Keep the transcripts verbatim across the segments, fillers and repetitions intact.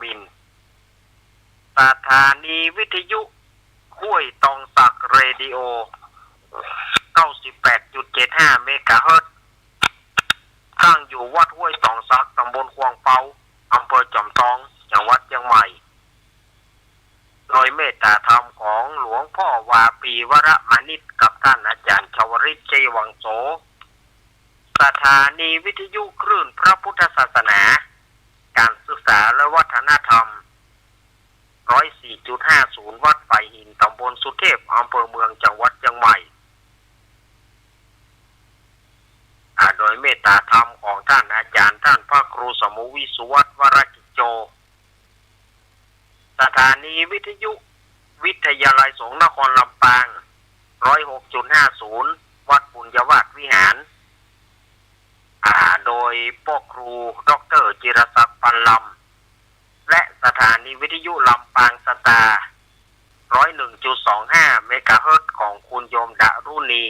บิน สถานีวิทยุห้วยตองสัก เรดิโอ เก้าสิบแปดจุดเจ็ดห้า เมกะเฮิรตซ์ ตั้งอยู่วัดห้วยตองสัก ตำบลขวางเปา อำเภอจอมทอง จังหวัดเจียงใหม่ โดยเมตตาธรรมของหลวงพ่อวาปีวรมานิต กับท่านอาจารย์ชวริต ชัยวังโส สถานีวิทยุคลื่นพระพุทธศาสนา การศึกษาและวัฒนธรรม ร้อยสี่จุดห้าศูนย์ วัดฝายหิน ตำบลสุเทพ อำเภอเมือง จังหวัดเจียงใหม่ อ่า โดยเมตตาธรรมของท่านอาจารย์ ท่านพระครูสมุวิสุวัฒน์ วรกิจโจ สถานีวิทยุวิทยาลัยสงฆ์นครลำปาง ร้อยหกจุดห้าศูนย์ วัดปุญญวาสวิหาร อ่า โดยป้อครูด็อกเตอร์จิรศักดิ์ ปันลำ และสถานีวิทยุลำปางสตาร์ ร้อยหนึ่งจุดสองห้า เมกะเฮิรตซ์ ของคุณโยมดารุณี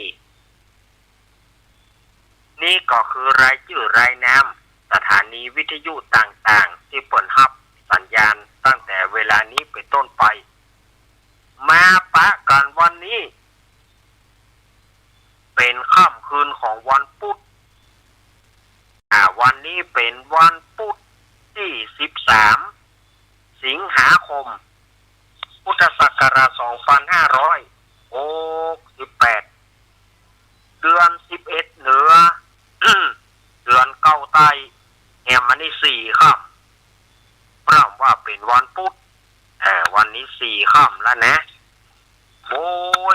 นี่ก็คือรายจื้อรายนามสถานีวิทยุต่างๆ ตี้เปิ้นฮับสัญญาณตั้งแต่เวลานี้เป๋นต้นไป มาปะกั๋นวันนี้ เป๋นค่ำคืนของวันปุ๊ด อ่า วันนี้เป๋นวันปุ๊ดตี้ สิบสาม สิงหาคม พุทธศักราช สองพันห้าร้อยหกสิบแปด เดือนสิบเอ็ดเหนือ เดือนเก้าใต้ แหมวันนี้สี่ค่ำ ปร้ำว่าเป๋นวันปุ๊ด อ่า วันนี้สี่ค่ำแล้วนะ โว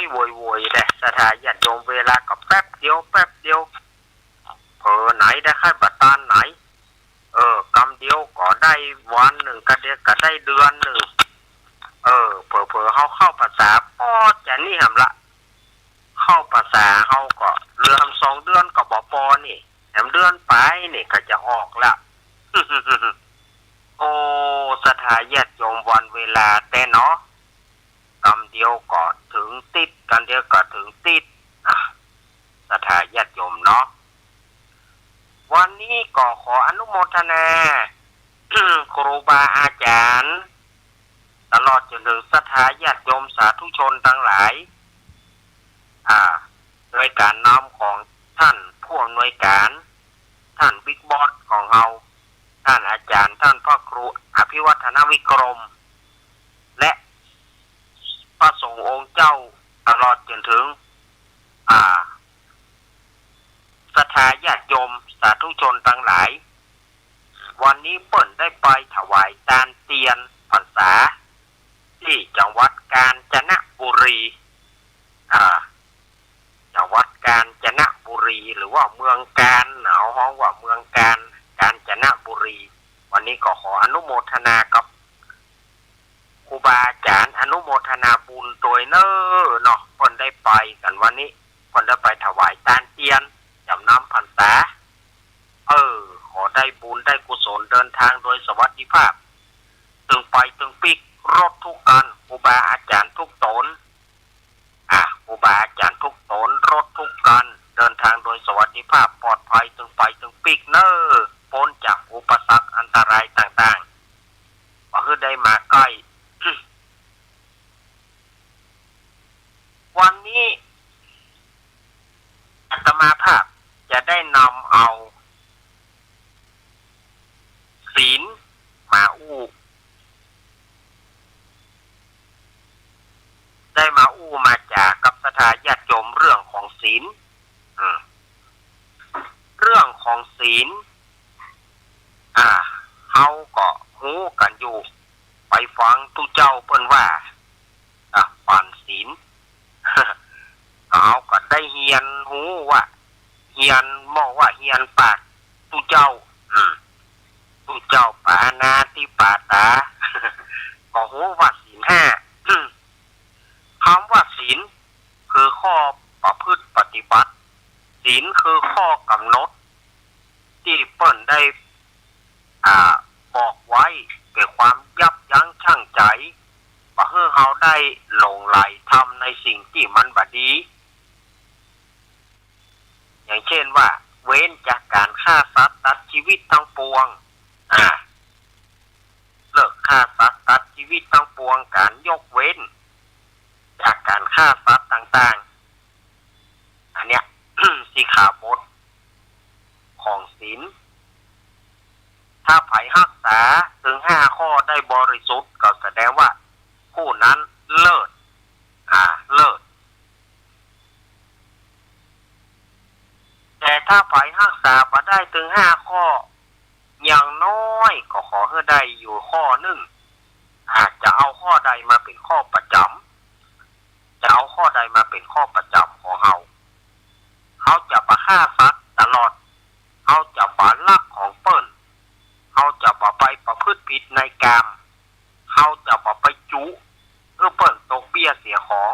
ยโวยโวยแต๊ ศรัทธาญาติโยม เวลาก็แป๊บเดียว แป๊บเดียว เผลอไหนได้ใค่บ่ตานไหน เออ กำเดียวก็ได้วันนึ่ง กำเดียวก็ได้เดือนนึ่ง เออ เผลอๆ เฮาเข้าพรรษาปอจะนี่หำละ เข้าพรรษาเฮาก็เหลือหำสองเดือนก็บ่ปอนี่ แหมเดือนป๋ายนี่ก็จะออกละ โอ้ ศรัทธาญาติโยม วันเวลาแต๊เนาะ กำเดียวก็เถิงติ๊ด กำเดียวก็เถิงติ๊ด อ่ะ ศรัทธาญาติโยมเนาะ วันนี้ก็ขออนุโมทนา ครูบาอาจ๋ารย์ ตลอดจ๋นเถิงศรัทธาญาติโยมสาธุชนตังหลาย อ่า โดยก๋านนำของต้านผู้อำนวยก๋าน ต้านบิ๊กบอสของเฮา ต้านอาจ๋ารย์ ต้านพระครูอภิวัฒนวิกรม และพระสงฆ์องค์เจ้า ตลอดจ๋นเถิง อ่า ศรัทธาญาติโยมสาธุชนตังหลาย วันนี้เปิ้นได้ไปถวายตานเตียนพรรษา ตี้จังหวัดกาญจนบุรี อ่า จังหวัดกาญจนบุรี หรือว่าเมืองกาญ เฮาฮ้องว่าเมืองกาญ กาญจนบุรี วันนี้ก็ขออนุโมทนากับครูบาอาจ๋ารย์ อนุโมทนาบุญตวยเน้อเนาะ เปิ้นได้ไปกั๋นวันนี้ เปิ้นได้ไปถวายตานเตียน จ๋ำนำพรรษา เออ ขอได้บุญได้กุศล เดินทางโดยสวัสดิภาพ ตึงไปตึงปิ๊ก รถทุกคัน ครูบาอาจ๋ารย์ทุกต๋น อ่ะ ครูบาอาจ๋ารย์ทุกต๋น รถทุกคัน เดินทางโดยสวัสดิภาพ ปลอดภัย ตึงไปตึงปิ๊กเน้อ ป๊นจากอุปสรรคอันตรายต่างๆ บ่หื้อได้มาใก้ วันนี้อาตมาภาพจะได้นำเอาศีลมาอู้ ได้มาอู้มาจ๋ากับศรัทธาญาติโยมเรื่องของศีล อืม เรื่องของศีล อ่า เฮาก็ฮู้กั๋นอยู่ ไปฟังตุ๊เจ้าเปิ้นว่า อ่ะ ปั๋นศีล เฮาก็ได้เฮียนฮู้ว่า เฮียน เฮาว่าเฮียนปากตุ๊เจ้า อืม ตุ๊เจ้าปาณาธิปาตา ก็ฮู้ว่าศีลห้า อืม กำว่าศีล คือข้อประพฤติปฏิบัติ ศีลคือข้อกำหนด ตี้เปิ้นได้ อ่า บอกไว้เปื้อความยับยั้งชั่งใจ๋ บ่หื้อเฮาได้หลงใหลทำในสิ่งตี้มันบ่ดี อย่างเช่นว่า เว้นจากก๋านฆ่าสัตว์ตัดจีวิตตังปวง อ่า เลิก ฆ่าสัตว์ตัดชีวิตตังปวง ก๋านยกเว้นจากก๋านฆ่าสัตว์ต่างๆ อันเนี้ย สิกขาบทของศีล ถ้าใผฮักษาเถิงห้าข้อได้บริสุทธิ์ ก็แสดงว่าผู้นั้นเลิศ อ่า เลิศ แต่ถ้าใผฮักษาบ่ได้เถิงห้าข้อ อย่างน้อยก็ขอหื้อได้อยู่ข้อนึ่ง อ่า จะเอาข้อใดมาเป๋นข้อประจ๋ำ จะเอาข้อใดมาเป๋นข้อประจ๋ำของเฮา เฮาจะบ่ฆ่าสัตว์ตลอด เฮาจะบ่ลักของเปิ้น เฮาจะบ่ไปประพฤติผิดในกาม เฮาจะบ่ไปจุหื้อเปิ้นตกเบี้ยเสียของ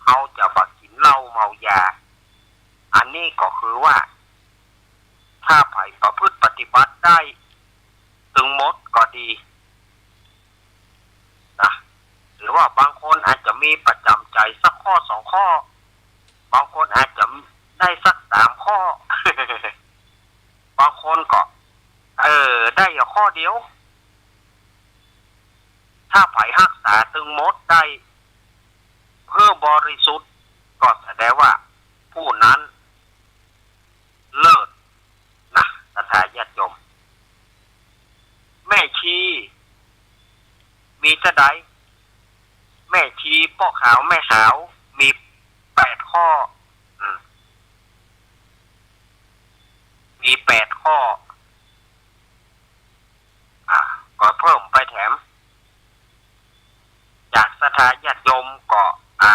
เฮาจะบ่กิ๋นเหล้าเมายา อันนี้ก็คือว่า ถ้าใผประพฤติปฏิบัติได้ตึงหมดก็ดีนะ หรือว่าบางคนอาจจะมีประจ๋ำใจ๋สักข้อสองข้อ บางคนอาจจะได้สักสามข้อ บางคนก็ เออ ได้อยู่ข้อเดียว ถ้าใผฮักษาตึงหมดได้หื้อบริสุทธิ์ ก็แสดงว่าผู้นั้นเลิศนะ ศรัทธาญาติโยม แม่ชีมีเต้าใด แม่ชีป้อขาวแม่ขาวมีแปดข้อ อืม มีแปดข้อ อ่า ก็เพิ่มไปแถม จากศรัทธาญาติโยมก็ อ่า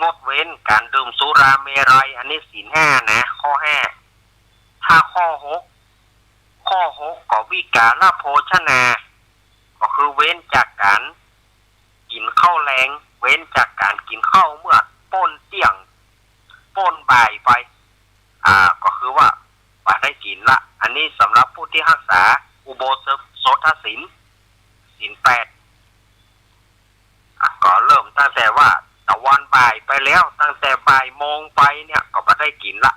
งดเว้นก๋านดื่มสุราเมรัย อันนี้ศีลห้านะ ข้อห้า ถ้าข้อหก ข้อหกก็วิกาลโภชนา ก็คือเว้นจากก๋านกิ๋นข้าวแลง เว้นจากก๋านกิ๋นข้าวเมื่อป้นเตี้ยง ป้นบ่ายไป อ่า ก็คือว่าบ่ได้กิ๋นละ อันนี้สำหรับผู้ตี้ฮักษาอุโบสถศีล ศีลแปด อ่ะ ก็เริ่มตั้งแต่ว่าตะวันบ่ายไปแล้ว ตั้งแต่บ่ายโมงไปเนี่ยก็บ่ได้กิ๋นละ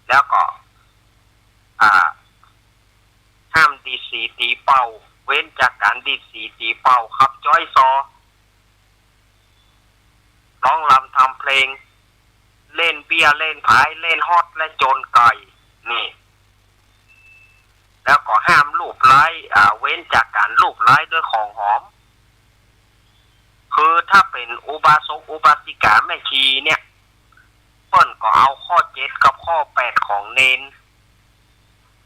แล้วก็ อ่า ห้ามดีดสีตีเป่า เว้นจากก๋านดีดสีตีเป่า ขับจ๊อยซอ ร้องรำทำเพลง เล่นเบี้ย เล่นผาย เล่นฮอต และโจรไก่ นี่ แล้วก็ห้ามลูบไล้ อ่า เว้นจากก๋านลูบไล้ด้วยของหอม คือถ้าเป๋นอุบาสกอุบาสิกาแม่ชีเนี่ย เปิ้นก็เอาข้อเจ็ดกับข้อแปดของเณร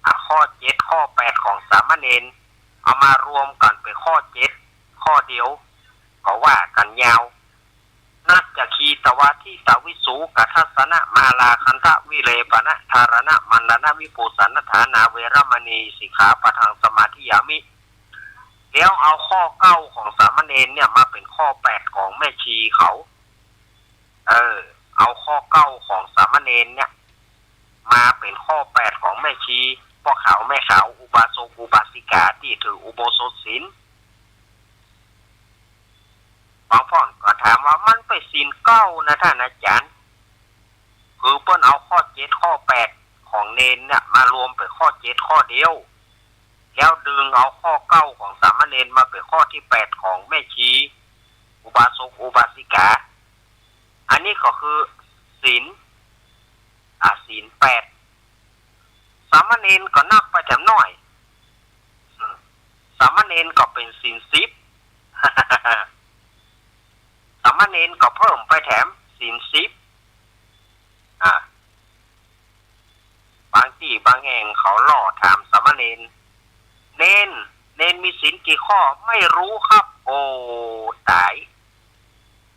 อ่ะ ข้อเจ็ดข้อแปดของสามเณร เอามารวมกั๋นเป๋นข้อเจ็ดข้อเดียว ก็ว่ากั๋นยาว นัจจคีตวาทิตาวิสุกทัสสนมาลาคันธวิเลปนะธารณะมันดนวิภูสนฐานาเวรมณีสิกขาปะทังสมาธิยามิ แล้วเอาข้อเก้าของสามเณรเนี่ยมาเป๋นข้อแปดของแม่ชีเขา เออ เอาข้อเก้าของสามเณรเนี่ย มาเป๋นข้อแปดของแม่ชี ป้อขาวแม่ขาว อุบาสกอุบาสิกาตี้ถืออุโบสถศีล บางพ่อนก็ถามว่ามันเป๋นศีลเก้านะต้านอาจ๋ารย์ คือเปิ้นเอาข้อเจ็ดข้อแปดของเณรเนี่ยมารวมเป๋นข้อเจ็ดข้อเดียว แล้วดึงเอาข้อเก้าของสามเณรมาเป๋นข้อตี้แปดของแม่ชี อุบาสกอุบาสิกา อันนี้ก็คือศีล อ่า ศีลแปด สามเณรก็นับไปแถมหน้อย อืม สามเณรก็เป๋นศีลสิบ สามเณรก็เพิ่มไปแถมศีลสิบ อ่า บางตี้บางแห่งเขาล่อถามสามเณร เณร เณรมีศีลกี่ข้อ ไม่รู้ครับ โอ้ ต๋าย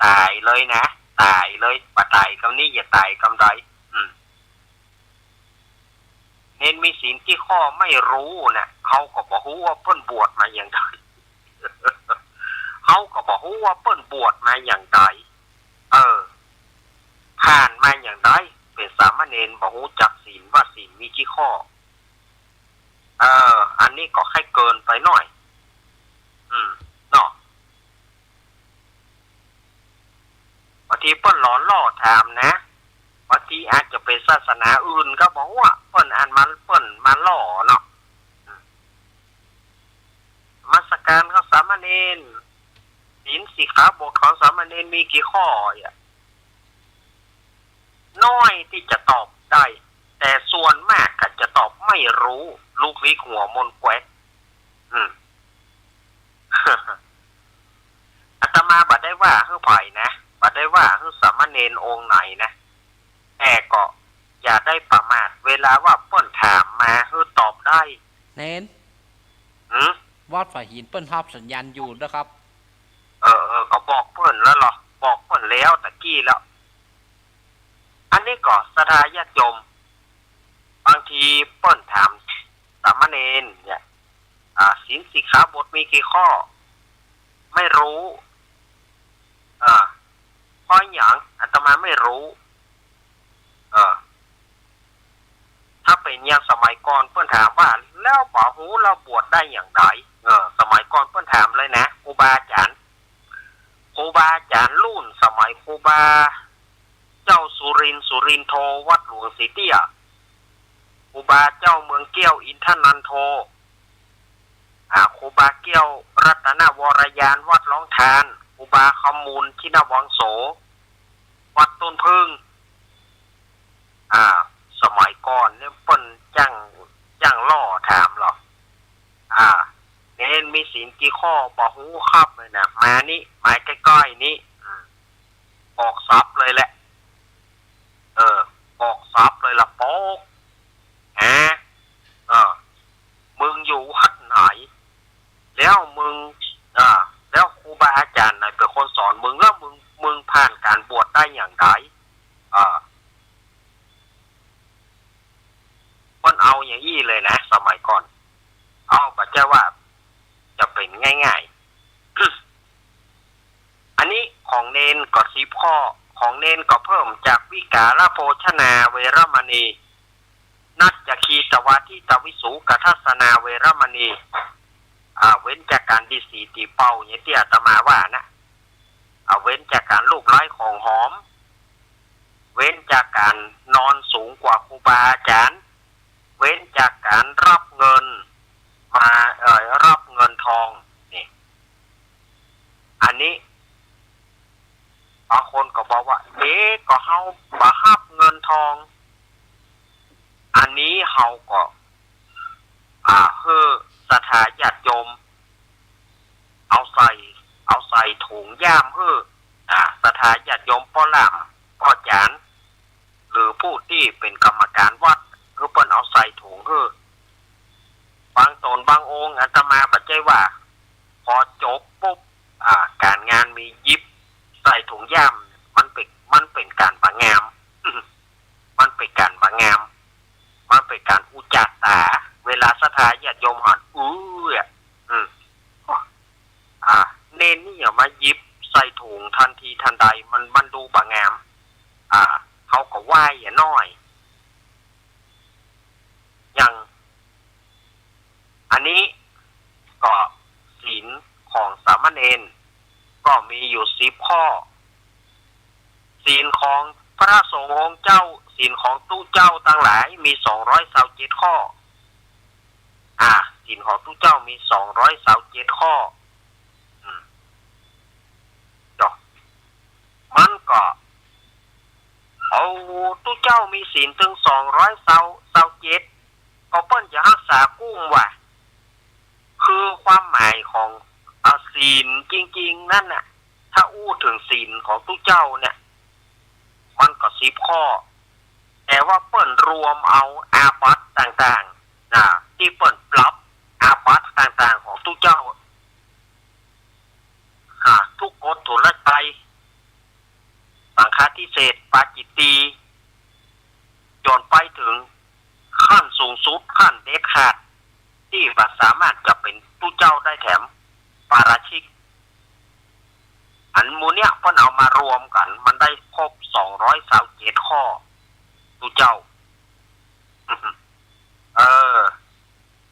ต๋ายเลยนะ ต๋ายเลย บ่ต๋ายกำนี้ จะต๋ายกำใด อืม เณรมีศีลกี่ข้อไม่รู้นะ เฮาก็บ่ฮู้ว่าเปิ้นบวชมาอย่างใด เฮาก็บ่ฮู้ว่าเปิ้นบวชมาอย่างใด เออ ผ่านมาอย่างใด เป๋นสามเณรบ่ฮู้จักศีลว่าศีลมีกี่ข้อ เออ อันนี้ก็ใค่เกินไปหน้อย อืม เนาะ บางทีเปิ้นหลอนล่อถามนะ บ บางทีอาจจะเป๋นศาสนาอื่นก็บ่ฮู้อะ เปิ้นอันมา เปิ้นมาหล่อเนาะ อืม นมัสการครับสามเณร ศีลสิกขาบทของสามเณรมีกี่ข้ออะ น้อยตี้จะตอบได้ แต่ส่วนมากก็จะตอบไม่รู้ ลุกลี้หัวมนแกวด อืม อาตมาบ่ได้ว่าหื้อใผนะ บ่ได้ว่าหื้อสามเณรองค์ไหนนะ แต่ก็อย่าได้ประมาท เวลาว่าเปิ้นถามมาหื้อตอบได้ เณร หืม วัดฝายหินเปิ้นฮับสัญญาณอยู่นะครับ เออ เออ ก็บอกเปิ้นแล้วเหรอ บอกเปิ้นแล้วตะกี้แล้ว อันนี้ก็ศรัทธาญาติโยม บางทีเปิ้นถามสามเณรเนี่ย อ่า ศีลสิกขาบทมีกี่ข้อ ไม่รู้ อ่า เพราะหยัง อาตมาไม่รู้ เออ ถ้าเป๋นอย่างสมัยก่อนเปิ้นถามว่า แล้วบ่ฮู้แล้วบวชได้อย่างใด เออ สมัยก่อนเปิ้นถามเลยนะ ครูบาอาจ๋ารย์ ครูบาอาจ๋ารย์รุ่นสมัยครูบาเจ้าสุรินทร์ สุรินทโธ วัดหลวงสีเตี้ย ครูบาเจ้าเมืองแก้ว อินทนันโธ อ่า ครูบาแก้วรัตนวรยาน วัดหนองทาน ครูบาคำมูล ชินวังโส วัดต้นผึ้ง อ่า สมัยก่อนเนี่ยเปิ้นจ้าง จ้างหล่อถามเหรอ อ่า เณรมีศีลกี่ข้อ บ่ฮู้ครับ เลยนะ มานี่ มาใก้ๆ นี่ อืม บอกสับเลยแหละ เออ บอกสับเลยละ บอก ฮะ เออ มึงอยู่วัดไหน แล้วมึง อ่า แล้วครูบาอาจ๋ารย์ไหนเป๋นคนสอนมึง แล้วมึง มึงผ่านก๋านบวชได้อย่างใด อ่า เปิ้นเอาอย่างอี้เลยนะ สมัยก่อน เอา บ่ใจ้ว่าจะเป๋นง่ายๆ อันนี้ของเณรก็สิบข้อ ของเณรก็เพิ่มจากวิกาลโภชนาเวรมณี นัจจคีตวาทิตวิสูกทัสสนาเวรมณี อ่า เว้นจากก๋านดีดสีตีเป่า อย่างตี้อาตมาว่านะ อ่า เว้นจากก๋านลูบไล้ของหอม เว้นจากก๋านนอนสูงกว่าครูบาอาจ๋ารย์ เว้นจากก๋านฮับเงินมา เอ่อ ฮับเงินทอง นี่ อันนี้ บางคนก็บอกว่า เอ๊ะ ก็เฮาบ่ฮับเงินทอง อันนี้เฮาก็ อ่า หื้อศรัทธาญาติโยม เอาใส่ เอาใส่ถุงย่ามหื้อ อ่า ศรัทธาญาติโยมป้อล่าม ป้อจ๋ารย์ หรือผู้ตี้เป๋นกรรมการวัด หื้อเปิ้นเอาใส่ถุงหื้อ บางต๋นบางองค์ อาตมาบ่ใจ้ว่า พอจบปุ๊บ อ่า ก๋านงานมีหยิบใส่ถุงย่าม มันเป๋น มันเป๋นก๋านบ่งาม มันเป๋นก๋านบ่งาม มันเป๋นก๋านอุจจาตา เวลาศรัทธาญาติโยมหัน อื้อ อืม อ่า เณรนี่อย่ามาหยิบใส่ถุงทันทีทันใด มัน มันดูบ่งาม อ่า เฮาก็ไหว้อะหน้อย อย่าง อันนี้ก็ศีลของสามเณรก็มีอยู่สิบข้อ ศีลของพระสงฆ์องค์เจ้า ศีลของตุ๊เจ้าตังหลายมีสองร้อยซาวเจ็ดข้อ อ่า ศีลของตุ๊เจ้ามีสองร้อยซาวเจ็ดข้อ อืม เนาะ มันก็ เอา ตุ๊เจ้ามีศีลตึงสองร้อยซาว ซาวเจ็ด ก็เปิ้นจะฮักษากู้หว่ะ คือความหมายของ อ่า ศีลจริงๆ นั้นน่ะ ถ้าอู้เถิงศีลของตุ๊เจ้าเนี่ย มันก็สิบข้อ แต่ว่าเปิ้นรวมเอาอาบัติต่างๆ นะ ตี้เปิ้นปรับอาบัติต่างๆ ของตุ๊เจ้า อ่า ทุกกฎ ทุรไชย สังฆาทิเศษ ปาจิตตีย์ จ๋นไปเถิงขั้นสูงสุด ขั้นเด็ดขาด ตี้บ่สามารถจะเป๋นตุ๊เจ้าได้แถม ปาราชิก อันหมู่เนี้ยเปิ้นเอามารวมกั๋น มันได้ครบสองร้อยซาวเจ็ดข้อ ตุ๊เจ้า เออ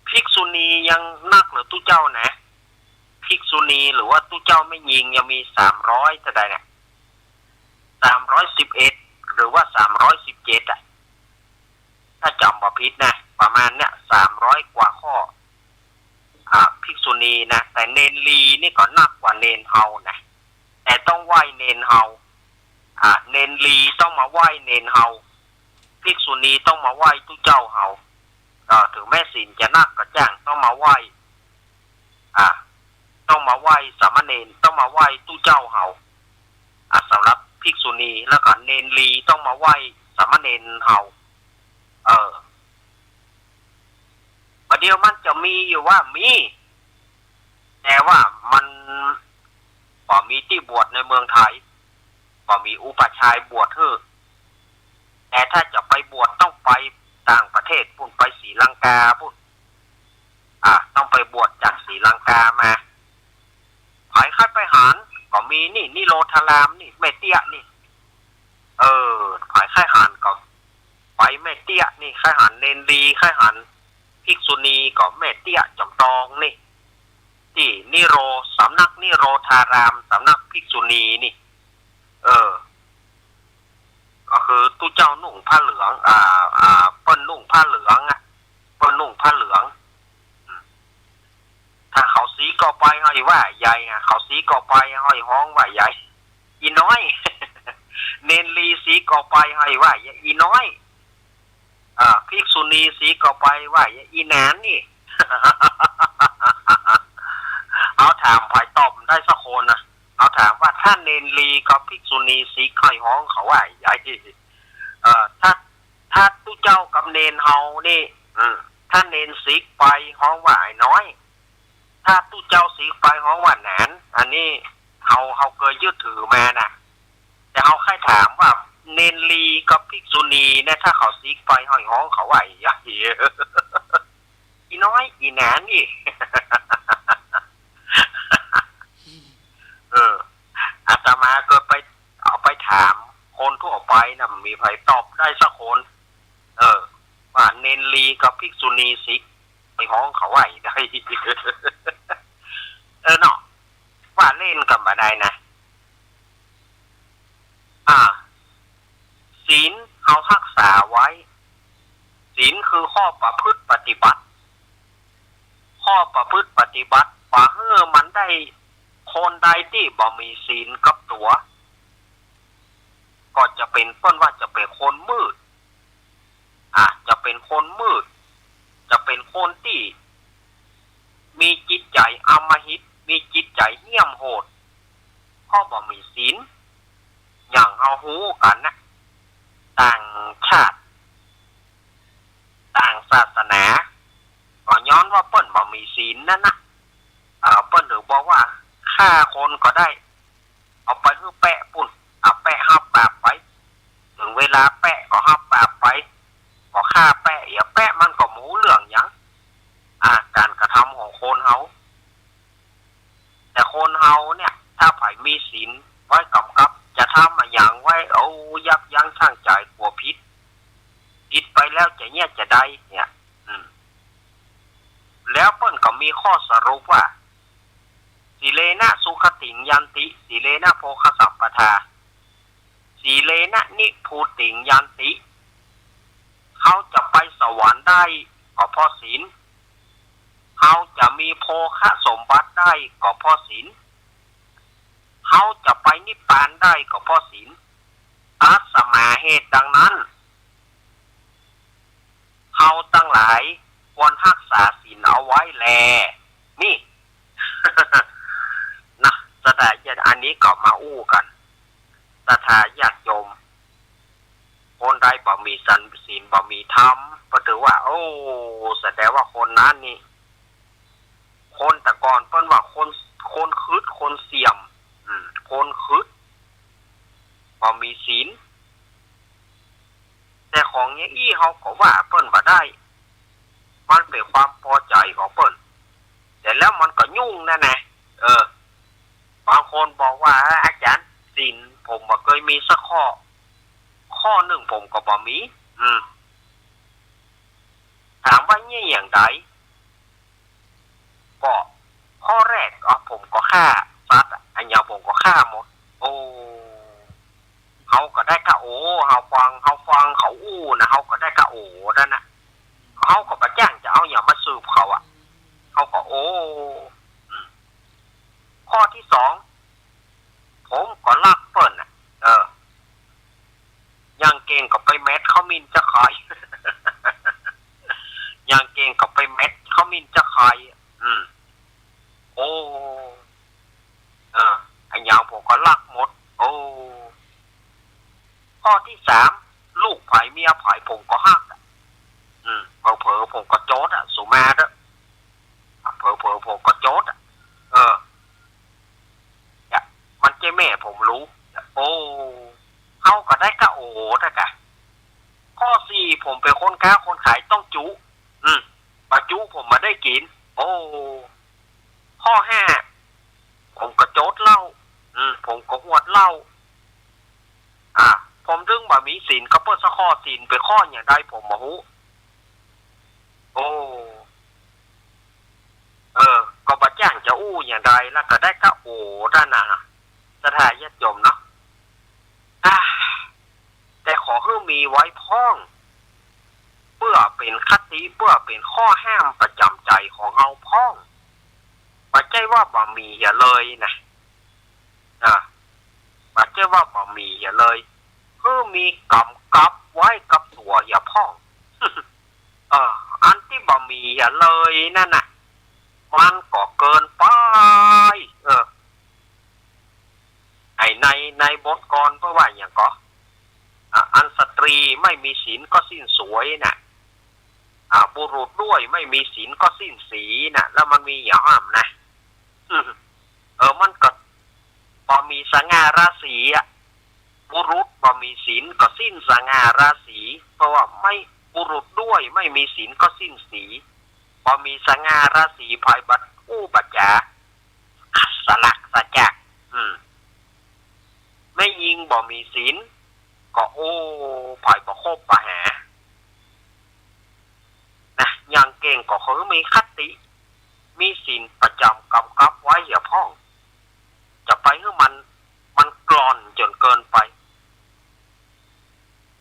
ภิกษุณียังนักเหลือตุ๊เจ้านะ ภิกษุณีหรือว่าตุ๊เจ้าแม่ญิงยังมีสามร้อยเท่าใดเนี่ย สามร้อยสิบเอ็ด ห รือว่าสามร้อยสิบเจ็ดอะ ถ้าจ๋ำบ่ผิดนะ ประมาณเนี้ย สามร้อยกว่าข้อ อ่า ภิกษุณีนะ แต่เณรลีนี่ก็นักกว่าเณรเฮานะ แต่ต้องไหว้เณรเฮา อ่า เณรลีต้องมาไหว้เณรเฮา ภิกษุณีต้องมาไหว้ตุ๊เจ้าเฮา เอ่อ ถึงแม้ศีลจะนักก็จ้าง ต้องมาไหว้ อ่า ต้องมาไหว้สามเณร ต้องมาไหว้ตุ๊เจ้าเฮา อ่า สำหรับภิกษุณี แล้วก็เณรลีต้องมาไหว้สามเณรเฮา เออ บ่าเดี่ยวมันจะมีอยู่ว่ามี แต่ว่ามันบ่มีตี้บวชในเมืองไทย บ่มีอุปัชฌาย์บวชหื้อ แต่ถ้าจะไปบวชต้องไปต่างประเทศปู้น ไปศรีลังกาปู้น อ่ะ ต้องไปบวชจากศรีลังกามา ใผใค่ไปหันก็มีนี่ นิโรธารามนี่ แม่เตี้ยนี่ เออ ใผใค่หันก็ไปแม่เตี้ยนี่ ใค่หันเณรลี ใค่หันภิกษุณีก็แม่เตี้ยจอมตองนี่ ตี้นิโร สำนักนิโรธาราม สำนักภิกษุณีนี่ เออ ก็คือตุ๊เจ้านุ่งผ้าเหลือง อ่า อ่า เปิ้นนุ่งผ้าเหลืองอะ เปิ้นนุ่งผ้าเหลือง อืม ถ้าเขาสีกอไปห้อยว่าใหญ่อะ เขาสีกอไปห้อยฮ้องว่าใหญ่ อีน้อย เณรลีสีกอไปห้อยว่าใหญ่ อีน้อย อ่า ภิกษุณีสีกอไปว่าใหญ่ อีหนานนี่ เอาถามใผตอบได้สักคนนะ เอาถามว่าถ้าเณรลีกับภิกษุณีสีห้อยฮ้องเขาว่าใหญ่ เอ่อ ถ้า ถ้าตุ๊เจ้ากับเณรเฮานี่ อืม ถ้าเณรสีกอไปฮ้องว่าไอ้น้อย ถ้าตุ๊เจ้าสีกอไปฮ้องว่าหนาน อันนี้เฮา เฮาเกยยึดถือมานะ แต่เฮาใค่ถามว่าเณรลีกับภิกษุณีเนี่ย ถ้าเขาสีกอไปห้อยฮ้องเขาว่าไอ้ใหญ่ อีน้อย อีหนานนี่ เออ อาตมาก็ไป เอาไปถามคนทั่วไปนะ มีใผตอบได้สักคน เออ ว่าเณรลีกับภิกษุณีสีกอไปฮ้องเขาว่าใหญ่ เออเนาะ ว่าเล่นกั๋นบ่ได้นะ อ่า ศีลเฮาฮักษาไว้ ศีลคือข้อประพฤติปฏิบัติ ข้อประพฤติปฏิบัติ บ่หื้อมันได้ คนใดตี้บ่มีศีลกับตั๋ว ก็จะเป๋น เปิ้นว่าจะเป๋นคนมืด อ่ะ จะเป๋นคนมืด จะเป๋นคนตี้มีจิตใจ๋อำมหิต มีจิตใจ๋เหี้ยมโหด เพราะบ่มีศีล อย่างเฮาฮู้กั๋นนะ ต่างชาติ ต่างศาสนา ก็ย้อนว่าเปิ้นบ่มีศีลนั่นนะ เอ่อ เปิ้นถึงบอกว่า ฆ่าคนก็ได้ เอาไปหื้อแปะปู้น เอาแปะฮับปราบไป เถิงเวลาแปะก็ฮับปราบไป ก็ฆ่าแปะ เหียแปะมันก็บ่ฮู้เรื่องหยัง อ่า ก๋านกระทำของคนเฮา แต่คนเฮาเนี่ย ถ้าใผมีศีลไว้ก๋ำกับ จะทำอะหยังไว้ เอา ยับยั้งชั่งใจกั๋วผิด ผิดไปแล้วจะเยียะจะใดเนี่ย อืม แล้วเปิ้นก็มีข้อสรุปว่า สีเลนะสุขติงยันติ สีเลนะโภคสัมปทา สีเลนะนิพพุติงยันติ เฮาจะไปสวรรค์ได้ก็เพราะศีล เฮาจะมีโภคสมบัติได้ก็เพราะศีล เฮาจะไปนิพพานได้ก็เพราะศีล ตัสมา เหตุดังนั้น เฮาตังหลายควรฮักษาศีลเอาไว้แล นี่ นะ ศรัทธาญาติ อันนี้ก็มาอู้กั๋น ศรัทธาญาติโยม คนใดบ่มีสัน ศีล บ่มีธรรม ก็ถือว่า โอ้ แสดงว่าคนนั้นนี่ คนแต่ก่อนเปิ้นว่าคน คนขึด คนเสียม อืม คนขึด บ่มีศีล แต่ของอย่างอี้เฮาก็ว่าเปิ้นบ่ได้ มันเป๋นความปอใจ๋ของเปิ้น แต่แล้วมันก็ยุ่งนั่นแหละ เออ บางคนบอกว่า อาจ๋ารย์ ศีลผมบ่เกยมีสักข้อ ข้อนึ่งผมก็บ่มี อืม ถามว่าเยียะอย่างใด ก็ข้อแรก อ๋อ ผมก็ฆ่าสัตว์อะ อะหยังผมก็ฆ่าหมด โอ้ เฮาก็ได้กาโอ เฮาฟัง เฮาฟังเขาอู้นะ เฮาก็ได้กาโอนั่นนะ เฮาก็บ่จ้างจะเอาหยังมาสืบเขาอะ เฮาก็โอ อืม ข้อตี้สอง ผมก็ฮักเปิ้นน่ะ เออ อย่างเก่งก็ไปแมทเขาหมิ่นจะใค่ อย่างเก่งก็ไปแมทเขาหมิ่นจะใค่ อืม โอ้ เออ อะหยังผมก็ฮักหมด โอ้ ข้อตี้สาม ลูกใผเมียใผผมก็ฮักอะ อืม เผลอๆ ผมก็โจ๊ดอะ สูมาเต๊อะ เผลอๆ ผมก็โจ๊ดอะ เออ เนี่ย มันใจ้แม่ผมฮู้ โอ้ เฮาก็ได้กาโอนะกะ ข้อสี่ ผมเป๋นคนก๊าคนขายต้องจุ อืม บ่จุผมบ่ได้กิ๋น โอ้ ข้อห้า ผมก็โจ๊ดเหล้า อืม ผมก็หวดเหล้า อ่า ผมถึงบ่มีศีลกับเปิ้นสักข้อ ศีลเป๋นข้อหยังใดผมบ่ฮู้ โอ้ เออ ก็บ่จ้างจะอู้หยังใด แล้วก็ได้กาโอนั่นน่ะ ศรัทธาญาติโยมเนาะ อ่า แต่ขอหื้อมีไว้พ่อง เปื้อเป๋นคติ เปื้อเป๋นข้อห้ามประจ๋ำใจ๋ของเฮาพ่อง บ่ใจ้ว่าบ่มีเหียเลยนะ อ่า บ่ใจ้ว่าบ่มีเหียเลย หื้อมีก๋ำกับไว้กับตั๋วเหียพ่อง เออ อันตี้บ่มีเหียเลยนั่นน่ะ มันก็เกินไป เออ ไอ้ใน ในบทก่อนเปิ้นว่าหยังก่อ อ่ะ อันสตรีไม่มีศีลก็สิ้นสวยน่ะ อ่ะ บุรุษด้วยไม่มีศีลก็สิ้นสีน่ะ แล้วมันมีหยังห้ามนะ อืม เออ มันก็บ่มีสง่าราศีอะ บุรุษบ่มีศีลก็สิ้นสง่าราศี เพราะว่าไม่ บุรุษด้วยไม่มีศีลก็สิ้นสี บ่มีสง่าราศี ใผบ่อู้บ่จ๋า สลักสะจัก อืม แม่ญิงบ่มีศีล ก็โอ้ ใผบ่คบบ่หา นะ อย่างเก่งก็คือมีคติ มีศีลประจ๋ำก๋ำกับไว้เหียพ่อง จะไปหื้อมัน มันกล่อนจ๋นเกินไป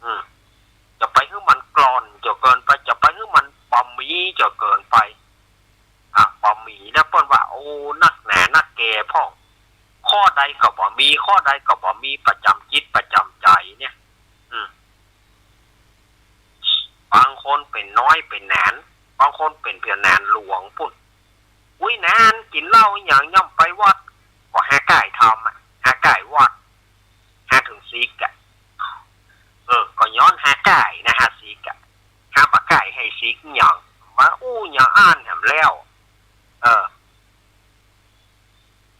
อืม จะไปหื้อมันกล่อนจ๋นเกินไป จะไปหื้อมันบ่มีจ๋นเกินไป อ่ะ บ่มีนะ เปิ้นว่า โอ้ นักหนานักแก่พ่อง ข้อใดก็บ่มี ข้อใดก็บ่มีประจ๋ำจิตประจ๋ำใจ๋เนี่ย อืม บางคนเป๋นน้อยเป๋นหนาน บางคนเป๋นเปียงหนานหลวงปุ้น อุ๊ย หนานกิ๋นเหล้าหยัง ย่อมไปวัด ก็หาก้ายธรรมอะ หาก้ายวัด หาเถิงสิกอะ เออ ก็ย้อนหาก้ายนะ หาสิกอะ หาบ่ก้ายหื้อสิกหยัง มาอู้หยังอั้นแหมแล้ว เออ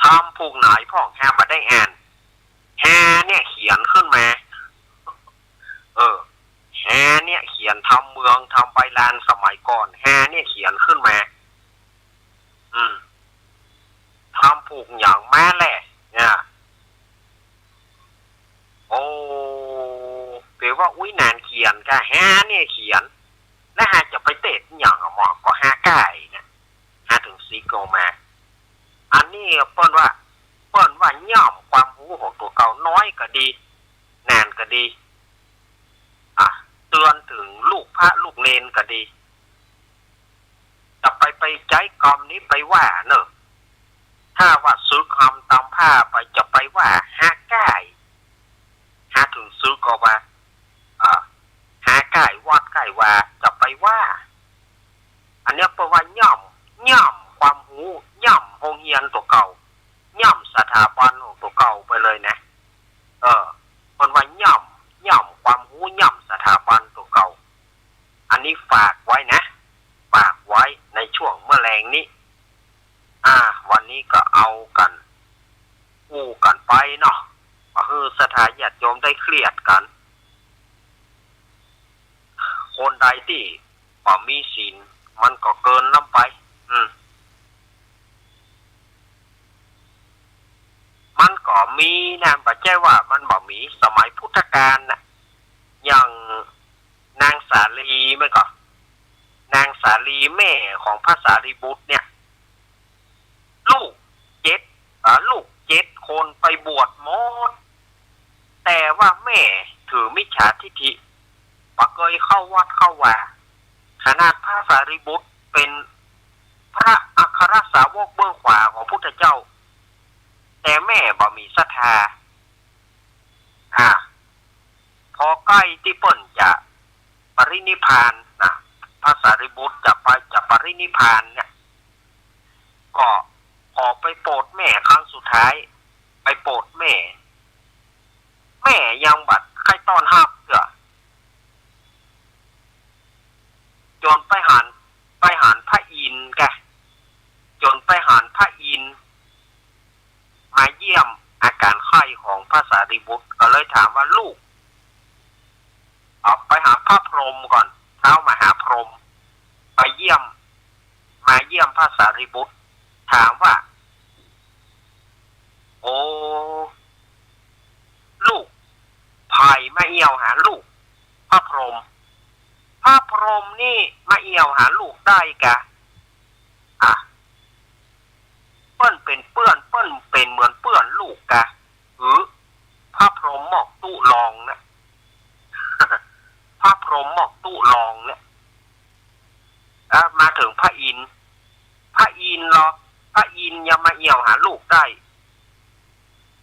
ธรรมผูกไหนพ่องหาบ่ได้อ่าน หาเนี่ยเขียนขึ้นมา เออ หาเนี่ยเขียน ธรรมเมือง ธรรมใบลานสมัยก่อน หาเนี่ยเขียนขึ้นมา อืม ธรรมผูกหยังมาแหละ เนี่ย โอ้ เป๋นว่า อุ๊ย หนานเขียนกา หาเนี่ยเขียน แล้วหาจะไปเตศหยังอะหมอ ก็หาก้ายเนี่ย หาเถิงสิกออกมา อันนี้เปิ้นว่า เปิ้นว่าย่อมความฮู้ของตั๋วเก่า น้อยก็ดี หนานก็ดี อ่ะ เตื๋อนเถิงลูกพระลูกเณรก็ดี จะไป ไปใจ๊กำนี้ไปว่าเน่อ ถ้าว่าสึกฮำตำผ้าไป จะไปว่าหาก้าย หาเถิงสึกก็ว่า อ่า หาก้ายวัดก้ายว่า จะไปว่า อันเนี้ยเปิ้นว่าย่อม ย่อมความฮู้ ย่อมโฮงเฮียนตั๋วเก่า ย่อมสถาบันของตั๋วเก่าไปเลยนะ เออ เปิ้นว่าย่อม ย่อมความฮู้ ย่อมสถาบันตั๋วเก่า อันนี้ฝากไว้นะ ฝากไว้ในช่วงเมื่อแลงนี้ อ่า วันนี้ก็เอากั๋น อู้กั๋นไปเนาะ บ่หื้อศรัทธาญาติโยมได้เครียดกั๋น คนใดตี้บ่มีศีล มันก็เกินล้ำไป อืม มันก็มีนะ บ่ใจ้ว่ามันบ่มี สมัยพุทธกาลน่ะ อย่างนางสาลีแม่นก่อ นางสาลีแม่ของพระสารีบุตรเนี่ย ลูกเจ็ด อ่า ลูกเจ็ดคนไปบวชหมด แต่ว่าแม่ าทิฏฐิ บ่เกยเข้าวัดเข้าวา ขนาดพระสารีบุตรเป๋นพระอัครสาวกเบื้องขวาของพุทธเจ้า แต่แม่บ่มีศรัทธา อ่า พอใก้ตี้เปิ้นจะปรินิพพานนะ พระสารีบุตรจะไป จะปรินิพพานเนี่ย ก็ขอไปโปรดแม่ครั้งสุดท้าย ไปโปรดแม่ แม่ยังบ่ใค่ต้อนฮับเตื้อ จ๋นไปหัน ไปหันพระอินทร์กะ จ๋นไปหันพระอินทร์ มาเยี่ยมอาก๋านไข้ของพระสารีบุตร ก็เลยถามว่า ลูก เอาไปหาพระพรหมก่อน ท้าวมหาพรหม ไปเยี่ยม มาเยี่ยมพระสารีบุตร ถามว่า โอ้ ลูก ใผมาเอี่ยวหาลูก พระพรหม พระพรหมนี่มาเอี่ยวหาลูกได้กะ อ่ะ เปิ้นเป๋นเปื้อน เปิ้นเป๋นเหมือนเปื้อนลูกกะ หือ พระพรหมหมอกตุ๊ลองนะ พระพรหมหมอกตุ๊ลองเนี่ย เอ่อ มาเถิงพระอินทร์ พระอินทร์ลอ พระอินทร์ยังมาเอี่ยวหาลูกได้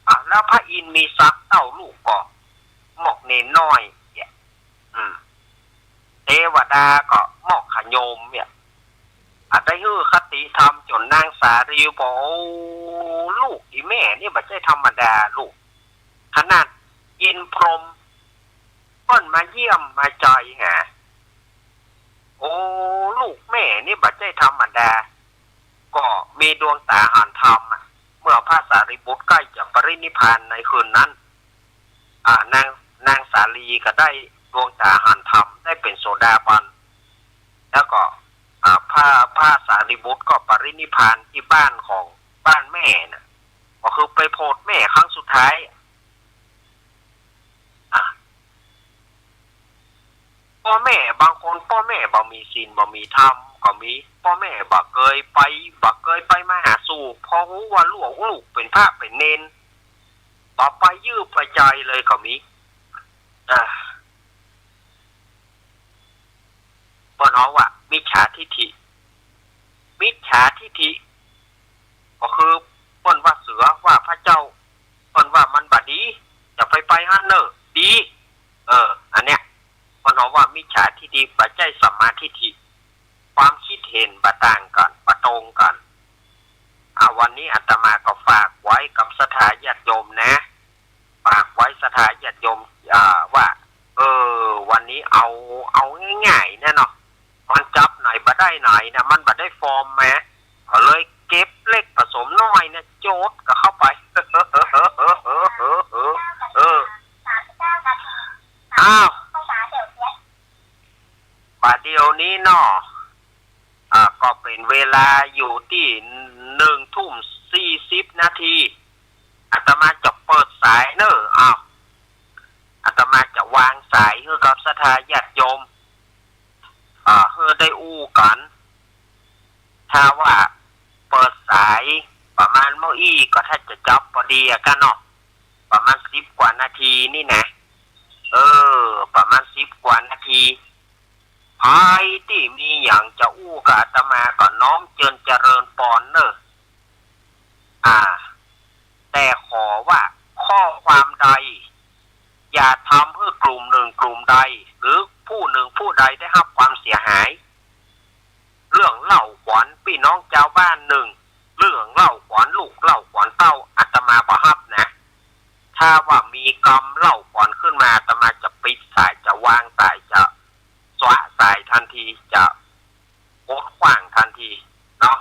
อ่ะ แล้วพระอินทร์มีศักดิ์เต้าลูกก่อ หมอกเณรน้อยเนี่ย อืม เตวดาก็หมอกขะโยมเนี่ย อ่ะ ได้หื้อคติธรรมจ๋นนางสาลีบอก โอ้ ลูกอีแม่นี่บ่ใจ้ธรรมดาลูก ขนาดอินทร์พรหมเปิ้นมาเยี่ยมมาจอยหา โอ้ ลูกแม่นี่บ่ใจ้ธรรมดา ก็มีดวงต๋าหันธรรมอะ เมื่อพระสารีบุตรใก้จะปรินิพพานในคืนนั้น อ่า นาง นางสาลีก็ได้ดวงต๋าหันธรรม ได้เป๋นโสดาบัน แล้วก็ อ่า พระ พระสารีบุตรก็ปรินิพพานตี้บ้านของ บ้านแม่น่ะ ก็คือไปโผดแม่ครั้งสุดท้าย อ่ะ ป้อแม่บางคน ป้อแม่บ่มีศีลบ่มีธรรมก็มี ป้อแม่บ่เกยไป บ่เกยไปมาหาสู่ พอฮู้ว่าลูก ลูกเป๋นพระเป๋นเณร บ่ไปยื้อไปใจ๋เลยก็มี อ่า เปิ้นฮ้องว่ามิจฉาทิฏฐิ มิจฉาทิฏฐิ ก็คือเปิ้นว่าเสือว่าพระเจ้า เปิ้นว่ามันบ่ดี อย่าไปไปหั้นเน่อ ดี เออ อันเนี้ย เปิ้นฮ้องว่ามิจฉาทิฏฐิ บ่ใจ้สัมมาทิฏฐิ ความคิดเห็นบ่ต่างกั๋น บ่ตรงกั๋น อ่า วันนี้อาตมาก็ฝากไว้กับศรัทธาญาติโยมนะ ฝากไว้ศรัทธาญาติโยม อ่า ว่า เออ วันนี้เอา เอาง่ายๆ เนี่ยเนาะ มันจับไหนบ่ได้ไหนนะ มันบ่ได้ฟอร์มแม้ ก็เลยเก็บเล็กผสมน้อยเนี่ย โจทย์ก็เข้าไป เออ อ้าว บ่าเดี่ยวนี้เนาะ อ่า ก็เป๋นเวลาอยู่ตี้หนึ่งทุ่มสี่สิบนาที อาตมาจะเปิดสายเน่อ อ้าว อาตมาจะวางสายหื้อกับศรัทธาญาติโยม อ่า หื้อได้อู้กั๋น ถ้าว่าเปิดสายประมาณเมื่ออี้ก็ถ้าจะจับพอดีอะกะเนาะ ประมาณสิบกว่านาทีนี่นะ เออ ประมาณสิบกว่านาที ใผตี้มีหยังจะอู้กับอาตมาก็น้อมเจิญเจริญปอนเน่อ อ่า แต่ขอว่าข้อความใด อย่าทำหื้อกลุ่มหนึ่งกลุ่มใด หรือผู้หนึ่งผู้ใดได้ฮับความเสียหาย เรื่องเล่าขวัญปี้น้องจาวบ้านนึ่ง เรื่องเล่าขวัญลูกเล่าขวัญเต้า อาตมาบ่ฮับนะ ถ้าว่ามีกำเล่าขวัญขึ้นมา อาตมาจะปิดสาย จะวางสาย จะสละสายทันที จะโพสต์ขว้างทันทีเนาะ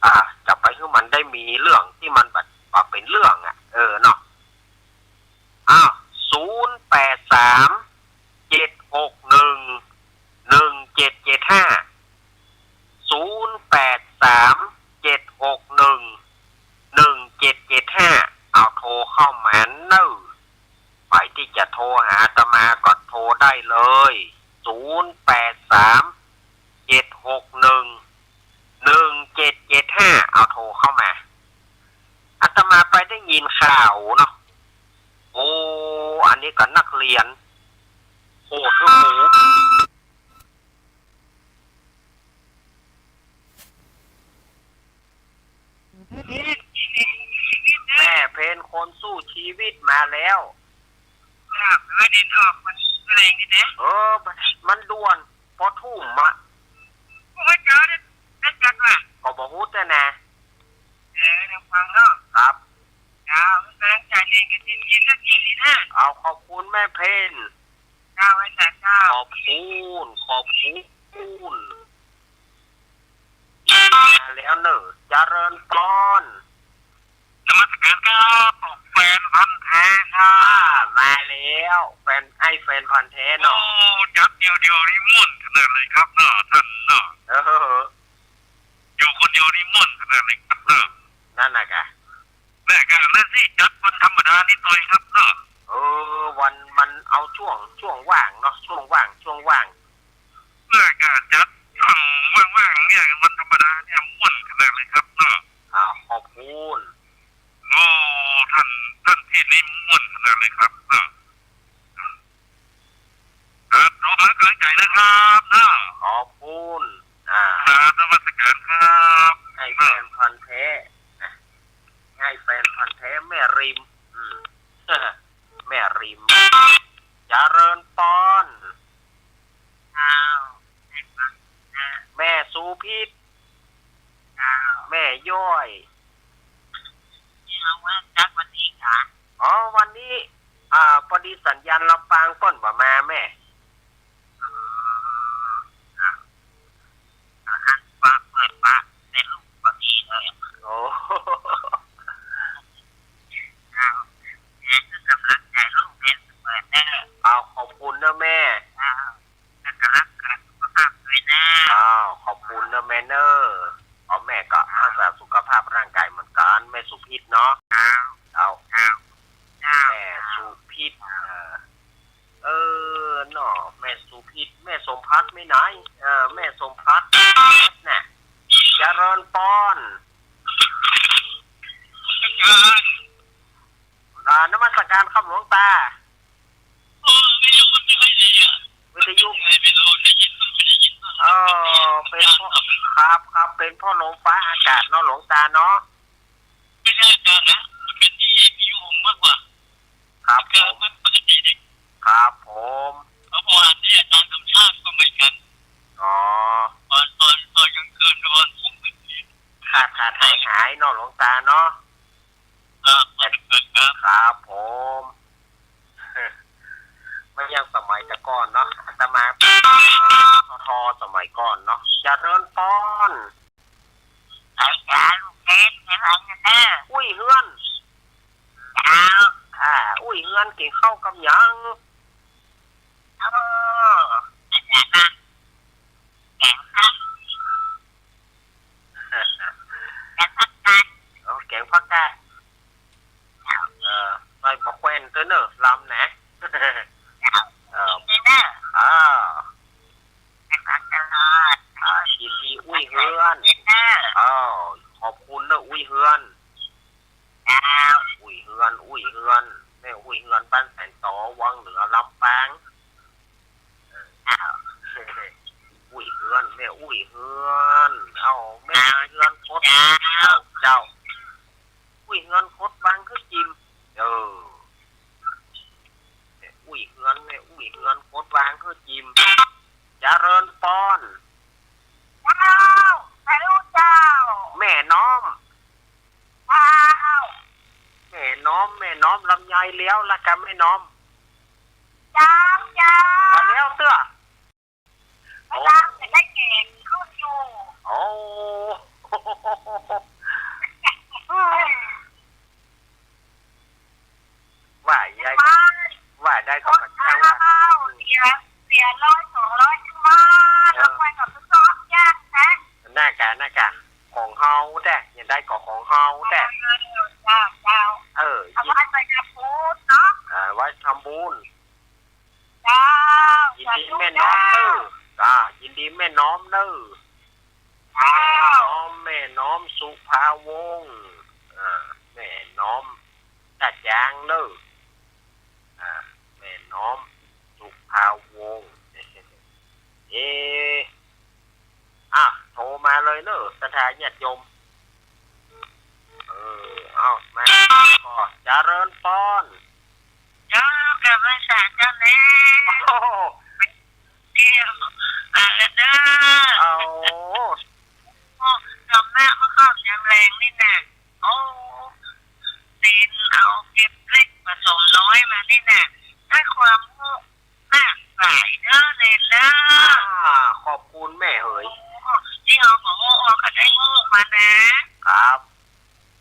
อ่า จะไปหื้อมันได้มีเรื่องตี้มันบ่ บ่เป๋นเรื่องอะ เออเนาะ อ้าว ศูนย์แปดสาม เจ็ดหกหนึ่ง หนึ่งเจ็ดเจ็ดห้า ศูนย์แปดสาม เจ็ดหกหนึ่ง หนึ่งเจ็ดเจ็ดห้า เอาโทรเข้ามาเน่อ ใผตี้จะโทรหาอาตมาก็โทรได้เลย ศูนย์แปดสาม เจ็ดหกหนึ่ง หนึ่งเจ็ดเจ็ดห้า เอาโทรเข้ามา อาตมาไปได้ยินข่าวเนาะ โอ้ อันนี้ก็นักเรียน โอ้โห แม่เพนคนสู้ชีวิตมาแล้ว ครับ แล้วเด่นออกมันแรงนี่เด้ เออ มันด่วน ปอทุ่มอะ โอ้ย เจ้าได้ ได้จัดว่ะ ก็บ่ฮู้แต่นะ เออ เดี๋ยวฟังเนาะ ครับ เจ้า กำลังใจเล่นกันเย็นๆ แล้วดีๆ นะ เอา ขอบคุณแม่เพน เจ้า ไว้ใจเจ้า ขอบคุณ ขอบคุณ มาแล้วเนอะ เจริญพร นมัสการครับ แฟนพันธุ์แท้ครับ อ่า มาแล้ว แฟน ไอ้แฟนพันธุ์แท้เนาะ โอ้ จัดเดี่ยวๆ นี่ม่วนขนาดเลยครับเนาะ ท่านเนาะ เออ อยู่คนเดียวนี่ม่วนขนาดเลยครับเนาะ นั่นน่ะกะ แม่ก็เลยสิจัดวันธรรมดานิดหน่อยครับเนาะ เออ วัน มันเอาช่วง ช่วงว่างเนาะ ช่วงว่าง ช่วงว่าง แม่ก็จัดช่วงว่างๆ เนี่ย วันธรรมดาเนี่ยม่วนขนาดเลยครับเนาะ อ่า ขอบคุณ โอ้ ท่าน ท่านเทศน์นี่ม่วนขนาดเลยครับเนาะ ครับ ขอพระกำลังใจนะครับเนาะ ขอบคุณ อ่า ครับ นมัสการครับ ให้แฟนพันธุ์แท้นะ ให้แฟนพันธุ์แท้แม่ริม อืม แม่ริม เจริญพร อ้าว แม่สุพิษ อ้าว แม่ย้อย นี่เอาว่าจัดวันนี้กะ อ๋อ วันนี้ อ่า ปอดีสัญญาณลำปางก้อนบ่มาแม่ อ๋อ ครับ อ่ะ ฟ้าเปิดฟ้า แต่ลูกบ่มีเลย โอ้ เอา แม่ก็กำลังใจลูกเรียนเสมอเด้อ เอา ขอบคุณเนอะแม่ เอา แล้วก็รักษาสุขภาพด้วยนะ เอา ขอบคุณเนอะแม่เนอะ เอา แม่ก็รักษาสุขภาพร่างกายเหมือนกัน แม่สุพิษเนาะ เอา เอา เอา แม่สุพิษ เออ เออ เนาะ แม่สุพิษ แม่สมพัฒน์ไม่ไหน เออ แม่สมพัฒน์น่ะ เจริญพร อ่า นมัสการครับหลวงตา เออ วิทยุมันไม่ค่อยดีอะ วิทยุ ไงไม่รู้ ได้ยินบ้างไม่ได้ยินบ้าง เออ เป็นเพราะ ครับ ครับ เป็นเพราะลมฟ้าอากาศเนาะหลวงตาเนาะ ไม่ใช่อาการนะ มันเป็นที่เอพียูมากกว่า ครับผม มันปกติดี ครับผม เพราะเมื่อวานที่อาจารย์สมชาติก็เหมือนกัน อ๋อ ตอน ตอน ตอนกลางคืน ตอนทุ่มหนึ่งนี่ ขาดขาดหายหายเนาะหลวงตาเนาะ ครับ ขอบคุณครับ ครับผม ไม่ยังสมัยแต่ก่อนเนาะ อาตมา ทอ สมัยก่อนเนาะ เจริญพร อาจารย์ลูกเพชร กำลังจะเด้อ อุ้ยเฮือน เจ้า อ่า อุ้ยเฮือนกิ๋นข้าวกับหยัง โอ้ อาจารย์นะ แกงผัก แกงผักกาด โอ้ แกงผักกาด เจ้า เออ ใส่บ่าแควนตวยเน่อ ลำนะ เจ้า เออ กิ๋นเน่อ อ่า แกงผักกาด อ่า ยินดีอุ้ยเฮือน กิ๋นเน่อ อ้าว ขอบคุณเน่ออุ้ยเฮือน เจ้า อุ้ยเฮือน อุ้ยเฮือน แม่อุ้ยเฮือน บ้านแสนตอ วังเหนือ ลำปาง เจ้า อุ้ยเฮือน แม่อุ้ยเฮือน เอ้า แม่อุ้ยเฮือน กด เจ้า เจ้า เจ้า อุ้ยเฮือน กดวางคือจิม เออ แม่อุ้ยเฮือน แม่อุ้ยเฮือน กดวางคือจิม เจริญพร เจ้า สาธุเจ้า แม่น้อม เจ้า แม่น้อม แม่น้อมลำไยแล้วละกะแม่น้อม เจ้า เจ้า เอาแล้วเตื้อ เจ้า จะได้แก่งขึ้นอยู่ โอ้ ว่าใหญ่ ว่าได้ก็มาแจ้งว่า เสีย เสียร้อยสองร้อยขึ้นมา เออ แล้วไปกับทุกรอบแจ้งแท้ น่ากะ น่ากะ ของเฮาแท้ ยังได้ก็ของเฮาแท้ เออ เจ้า เจ้า เออ เอาไว้ไปทำบุญเนาะ อ่า ไว้ทำบุญ เจ้า ยินดีแม่น้อมเน่อ เจ้า ยินดีแม่น้อมเน่อ เจ้า แม่น้อม แม่น้อมสุภาวงศ์ อ่า แม่น้อมตาจางเน่อ อ่า แม่น้อมสุภาว ทาญาติโยม เออ เอา มา ก็เจริญปอน เจ้า กราบไหว้สาเจ้าแน่ โอ้โห เตี้ย อ่า เด้อ เอา โอ้ ธรรมะเมื่อค่ำยามแลงนี่นะ โอ้ เณรเอาเก็บเล็กผสมน้อยมานี่นะ ได้ความรู้มากมายเด้อเณรเด้อ อ่า ขอบคุณแม่เหย โอ้ ตี้เอามาโอ้ออกก็ได้รู้มานะ ครับ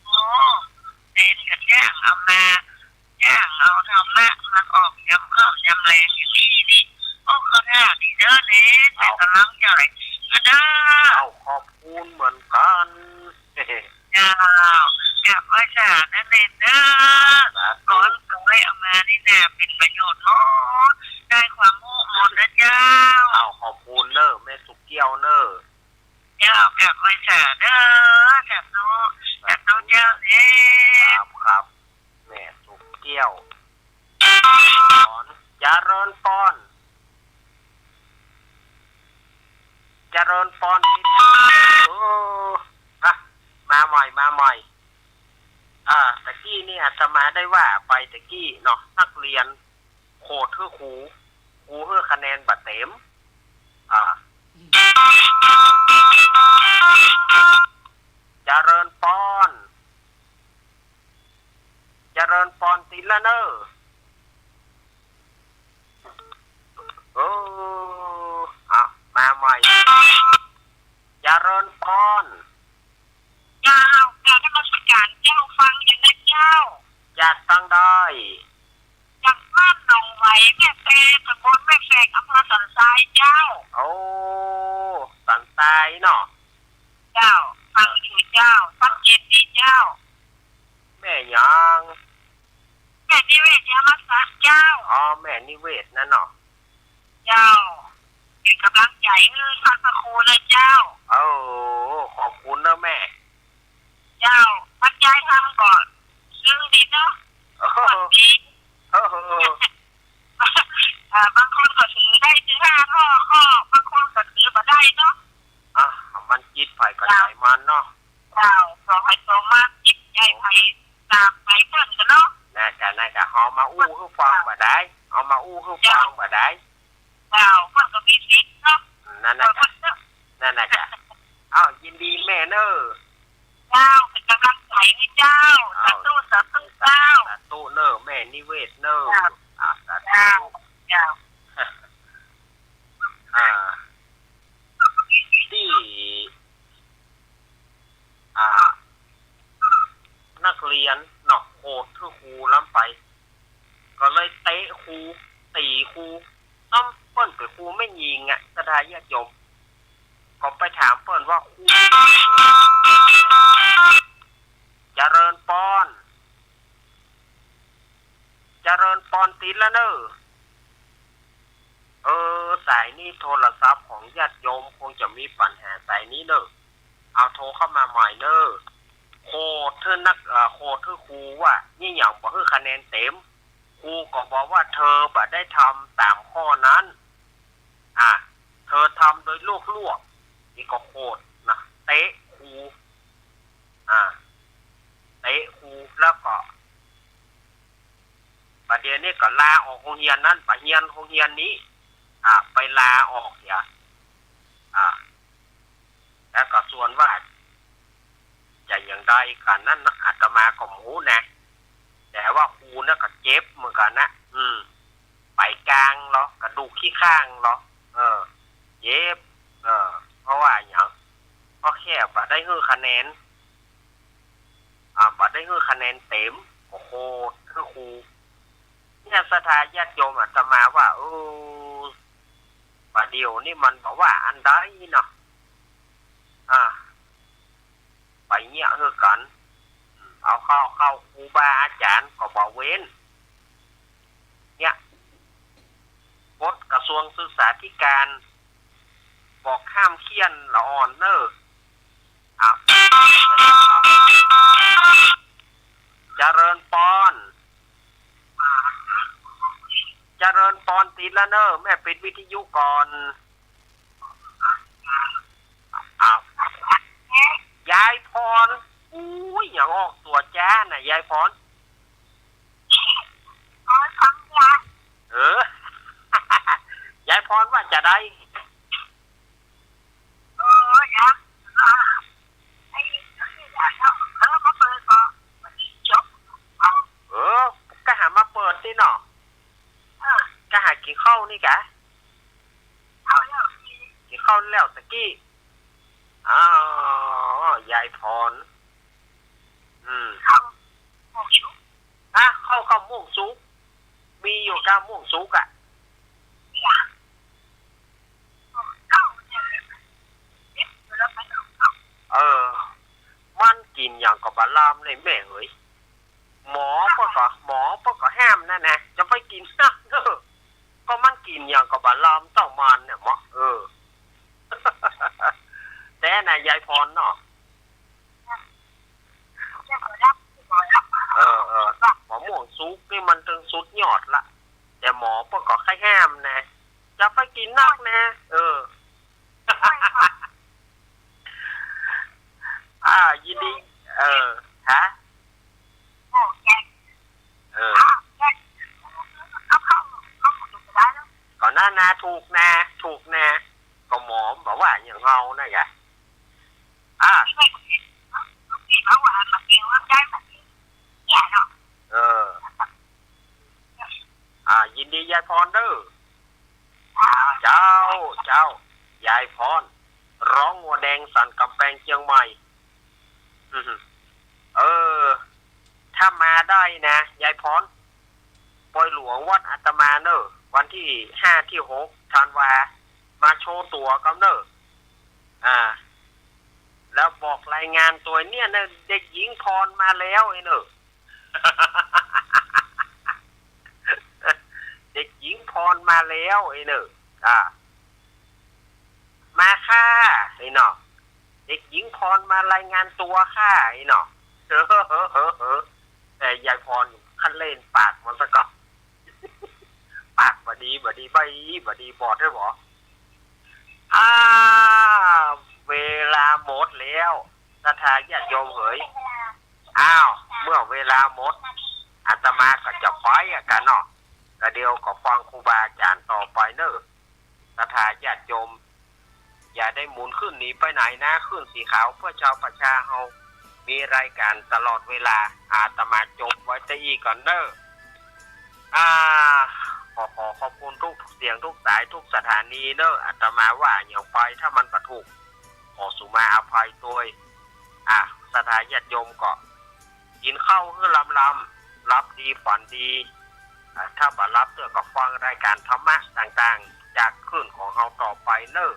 โอ้ เณรก็จ้างเอามา จ้างเอาธรรมะมาออกยามค่ำยามแลงอย่างนี้นี่ โอ้ เข้าท่าดีเด้อเณร เอา เป็นกำลังใจ๋เด้อ เอา ขอบคุณเหมือนกั๋น เจ้า กราบไหว้สานะเณรเด้อ สาธุ ก้อนก้อยเอามานี่นะ เป็นประโยชน์หมด ได้ความรู้หมดนะเจ้า เอา ขอบคุณเน้อ แม่สุกเกี้ยวเน้อ เจ้า กราบไหว้สาเด้อ สาธุ สาธุเจ้าเณร ครับ ครับ แม่สุกเกี้ยว ปอน เจริญปอน เจริญปอน เออ อ่ะ มาใหม่ มาใหม่ อ่า ตะกี้นี่อาตมาได้ว่าไปตะกี้เนาะ นักเรียนโขดหื้อครู ครูหื้อคะแนนบ่เต็ม อ่า เจริญปอน เจริญปอน ติดละเน้อ เออ อ่ะ มาใหม่ เจริญปอน เจ้า กราบนมัสก๋านเจ้า ฟังอยู่นะเจ้า จากตังใด จากบ้านหนองไหว แม่แฟก ตำบลแม่แฟก อำเภอสันทรายเจ้า โอ้ สันทรายเนาะ เจ้า ฟังอยู่เจ้า ชัดเจนดีเจ้า แม่หยัง แม่นิเวศ ยามสัตย์เจ้า อ๋อ แม่นิเวศนั่นเนาะ เจ้า เป็นกำลังใจ๋หื้อต้านพระครูนะเจ้า โอ้ ขอบคุณเน้อแม่ เจ้า บรรยายธรรมก็ซึ้งดีเนาะ เออ ม่วนดี เออ เอ่อ บางคนก็ถือได้สิบห้าข้อ ข้อ บางคนก็ถือบ่ได้เนาะ อ่ะ มันจิตใผกับใจ๋มันเนาะ เจ้า สองใผสองมัน จิตใจ๋ใผต๋ามใผเปิ้นกั๋นเนาะ น่าจะ น่าจะ เอามาอู้หื้อฟังบ่ได้ เอามาอู้หื้อฟังบ่ได้ เจ้า เปิ้นก็มีสิทธิ์เนาะ นั่นน่ะจ้ะ เปิ้นเนาะ นั่นน่ะจ้ะ อ้าว ยินดีแม่เน้อ เจ้า เป็นกำลังใจ๋หื้อเจ้า อ้าว สาธุ สาธุเจ้า สาธุเน้อ แม่นิเวศเน้อ เจ้า อ่า สาธุ เจ้า เจ้า อ่า ตี้ อ่า นักเรียนเนาะ โขดหื้อครูล้ำไป ก็เลยเตะครู ตี๋ครู ซ้ำเปิ้นเป๋นครูแม่ญิงอะ ศรัทธาญาติโยม ก็ไปถามเปิ้นว่า ครู เจริญปอน เจริญปอน ติดละเน้อ เออ สายนี้โทรศัพท์ของญาติโยมคงจะมีปัญหาสายนี้เน้อ เอาโทรเข้ามาใหม่เน้อ โขดหื้อนัก เอ่อ โขดหื้อครูว่า นี่หยังบ่หื้อคะแนนเต็ม ครูก็บอกว่าเธอบ่ได้ทำต๋ามข้อนั้น อ่ะ เธอทำโดยลวกๆ นี่ก็โขดนะ เตะครู อ่า เตะครู แล้วก็ บ่าเดี่ยวนี้ก็ลาออกโฮงเฮียนนั้น บ่เฮียนโฮงเฮียนนี้ อ่า ไปลาออกเหีย อ่า แล้วก็ส่วนว่าจะอย่างใดกั๋นนั้นนะ อาตมาก็บ่ฮู้นะ แต่ว่าครูน่ะก็เจ็บเหมือนกั๋นนะ อืม ไปกางเหรอ กระดูกขี้ข้างเหรอ เออ เจ็บ เออ เพราะว่าหยัง เพราะแค่บ่ได้หื้อคะแนน อ่า บ่ได้หื้อคะแนนเต็ม โอ้โห หื้อครู เนี่ย ศรัทธาญาติโยมอาตมาว่า เออ บ่าเดี่ยวนี้มันบ่ว่าอันใดเนาะ อ่า ไปเยียะหื้อกั๋น เอาเข้า เข้าครูบาอาจ๋ารย์ก็บ่เว้น เนี่ย กฎกระทรวงศึกษาธิการ บอกห้ามเฆี่ยนละอ่อนเน้อ อ่ะ เจริญปอน เจริญปอน ติดละเน้อ แม่ปิดวิทยุก่อน อ่ะ ยายพร อุ๊ย หยังออกตั๋วจ๊าน่ะ ยายพร อ๋อ ฟังจ้ะ เออ ยายพรว่าจะใด เออ เดี๋ยว อ่า ไอ้ เออ มาเปิดก่อน วันนี้จบ เออ ก็หามาเปิดสิเนาะ เออ ก็หากิ๋นข้าวนี่กะ ข้าวแล้ว กิ๋นข้าวแล้วตะกี้ อ้าว ยายพร อืม ข้าวหมกสุก ฮะ ข้าว ข้าวหมกสุก มีอยู่ก้าหมกสุกอะ เนี่ย ข้าวเนี่ย เออ มันกิ๋นหยังก็บ่ลำเลยแม่เอ๋ย หมอเปิ้นก็ หมอเปิ้นก็ห้ามนั่นนะ จะไปกิ๋นนักเน่อ ก็มันกิ๋นหยังก็บ่ลำเต้ามันเนี่ยหมอ เออ แต่นะยายพรเนาะ เออ เออ มะม่วงสุกนี่มันตึงสุดยอดละ แต่หมอเปิ้นก็ใค่ห้ามนะ จะไปกิ๋นนักนะ เออ อ่า ยินดี เออ ฮะ เออ ก็นั่นนะ ถูกนะ ถูกนะ ก็หมอบอกว่าอย่างเฮานะกะ อ่า เออ อ่า ยินดียายพรเด้อ เจ้า เจ้า ยายพร ร้องงัวแดงสั่นก๋ำแปงเจียงใหม่ อือหือ เออ ถ้ามาได้นะ ยายพร ปอยหลวงวัดอาตมาเน่อ วันตี้ห้าตี้หกธันวา มาโชว์ตั๋วกำเน่อ อ่า แล้วบอกรายงานตั๋วเนี่ยเน่อ เด็กหญิงพรมาแล้วไอ้เน่อ เด็กหญิงพรมาแล้วไอ้เน่อ อ่า มาค่ะไอ้เนาะ เด็กหญิงพรมารายงานตั๋วค่ะไอ้เนาะ เออ เออ เออ เออ แต่ยายพรคันเล่นปากมันซะก่อน ปากบ่ดี บ่ดี บ่ดี บ่ดี บอดใช่บ่ อ่า เวลาหมดแล้ว ศรัทธาญาติโยมเหย อ้าว เมื่อเวลาหมด อาตมาก็จะไปอะกะเนาะ กะเดี๋ยวก็ฟังครูบาอาจ๋ารย์ต่อไปเน่อ ศรัทธาญาติโยม อย่าได้หมุนขึ้นหนีไปไหนนะ ขึ้นสีขาวเพื่อชาวประชาเฮา มีรายการตลอดเวลา อาตมาจบไว้แต่อี้ก่อนเน่อ อ่า ขอ ขอขอบคุณทุกเสียงทุกสายทุกสถานีเน่อ อาตมาว่าหยังไปถ้ามันบ่ถูก ขอสุมาอภัยตวย อ่ะ ศรัทธาญาติโยมก็ กิ๋นข้าวหื้อลำๆ หลับดีฝันดี อ่ะ ถ้าบ่หลับเตื้อก็ฟังรายการธรรมะต่างๆ จากคลื่นของเฮาต่อไปเน่อ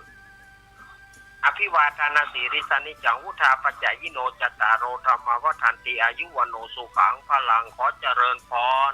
อภิวาทานสีลิสสะนิจจัง วุฑฒาปะจายิโน จัตตาโร ธัมมา วัฑฒันติ อายุ วัณโณ สุขัง พลัง ขอเจริญพร